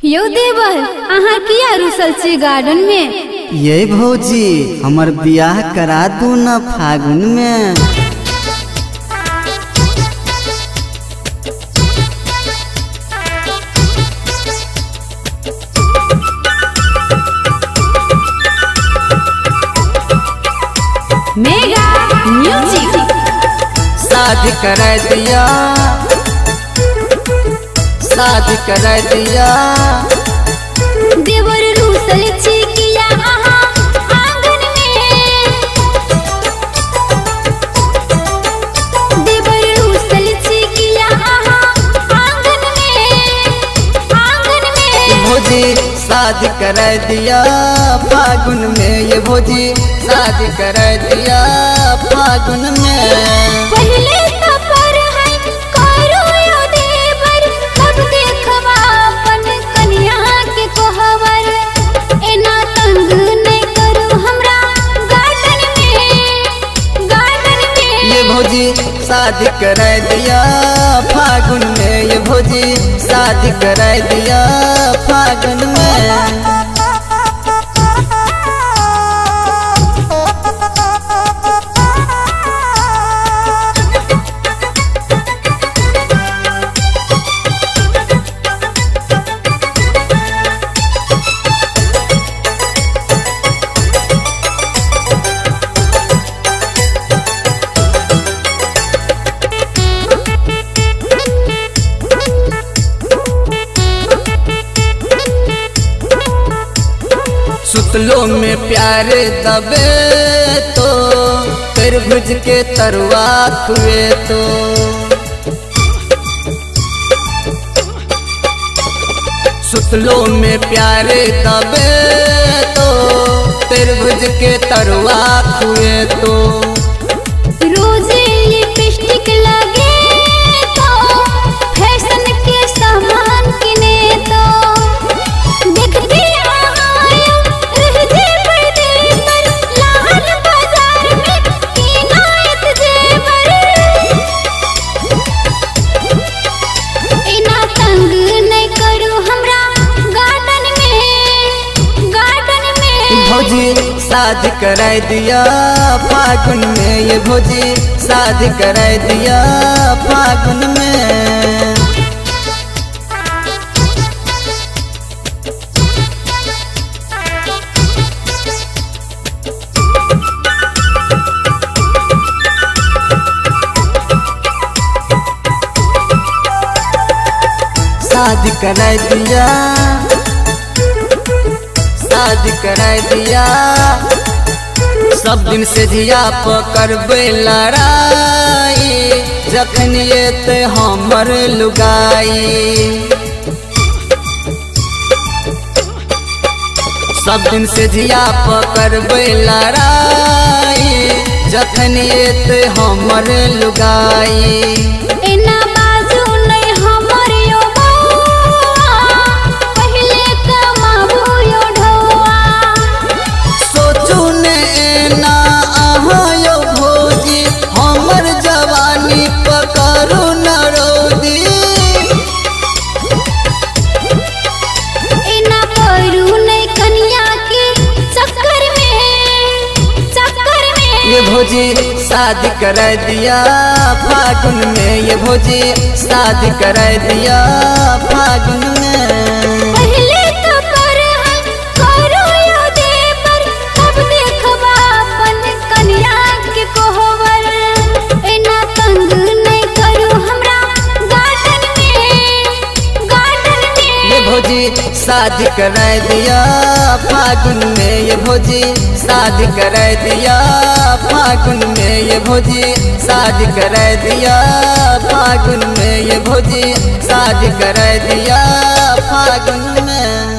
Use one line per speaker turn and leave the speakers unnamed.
यौ देवर, अहाँ किया रुसल छी गार्डन में?
ये भौजी, हमर बियाह करा दू न फागुन में।
मेगा म्यूजिक
शादी करा दिया, शादी करा दिया।
देवर रूसल छी किया अहाँ आंगन में? देवर रूसल छी किया अहाँ आंगन में, आंगन में।
भौजी शादी करा दिया फागुन में, ये भौजी शादी करा दिया फागुन में।
पहले तो पर है करो यो देवर, तब देखवा अपन कन्या के कोहबर। एना तंग नहीं करू हमरा गार्डन में, गार्डन में।
ये भौजी शादी करा दिया फागुन में, ये भौजी शादी करा दिया फागुन में। सुतलो में प्यार दबे तो फिर भुज के तरुआ खुए तो। सुतलो में प्यार दबे तो फिर भुज के तरुआ खुए तो।
रोजे लिपस्टिक लगे तो फैशन के सामान किने तो। देखते
भौजी शादी करा दिया फागुन में, ये भौजी शादी करा दिया फागुन में। शादी करा दिया, शादी करा दिया। सब दिन से जिया पकड़बे लड़ाई, जखन एते हमर लुगाई। सब दिन से जिया पकड़बे लड़ाई, जखन एते हमर लुगाई।
एना बाजू नहीं हमर यो बौआ, पहले कमाबू यो ढौआ।
सोचू ने एना अहाँ यो भौजी, हमर जवानी पकड़ू न रौदी।
एना पड़ू नहीं कन्या के चक्कर में, चक्कर में।
ये भौजी शादी करा दिया फागुन में, ये भौजी शादी करा दिया फागुन में।
पहले तो पर है करो यो देवर, तब देखवा अपन कन्या के कोहबर। एना तंग नहीं करू हमरा गार्डन में, गार्डन में।
ये भौजी शादी करा दिया फागुन में, ये भौजी शादी करा दिया फागुन में, ये भौजी शादी करा दिया फागुन में, ये भौजी शादी करा दिया फागुन में।